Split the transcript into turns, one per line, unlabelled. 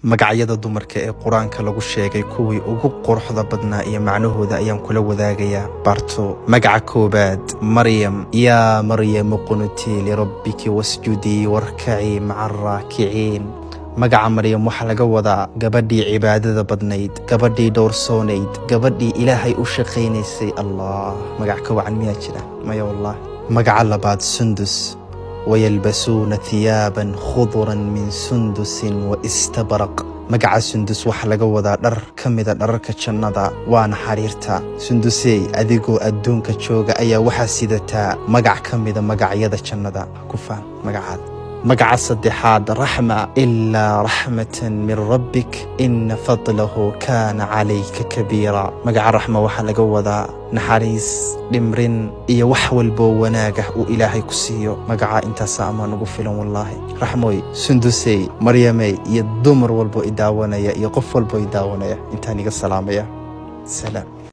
Magacyada dumarka ee Qur-aanka lagu sheegay kuwii ugu quruxda badnaa iyo macnahooda ayaan kula wadaagayaa. Barto magaca koobaad, Maryam. Yaa Maryamu qunutii lirabbiki wasjudii warkacii maca arraakiciin. Magaca Maryam waxaa laga wadaa gabadhii cibaadada badnayd, gabadhii dhowrsoonayd, gabadhii Ilaahay u shaqaynaysay. Allah, magac ka wacan miyaa jira? Maya wallah. Magaca labaad, Sundus. Wayalbasuuna thiyaaban khuduran min sundusin wa istabraq. Magaca Sundus waxaa laga wadaa dhar ka mida dhararka jannada, waana xariirta. Sundusey, adigoo adduunka jooga ayaa waxaa sidataa magac ka mida magacyada jannada. Ku faan magacaada. Magaca saddexaad, Raxma. Ilaa raxmatan min rabbik, ina fadlahu kaana calayka kabiira. Magaca Raxma waxaa laga wadaa naxariis, dhimrin iyo wax walboo wanaagah uu Ilaahay ku siiyo. Magaca intaasa amaan ugu filan wallaahi. Raxmoy, Sundusey, Maryamey iyo dumar walbo i daawanaya iyo qof walbo i daawanaya, intaan iga salaamaya. Salaam.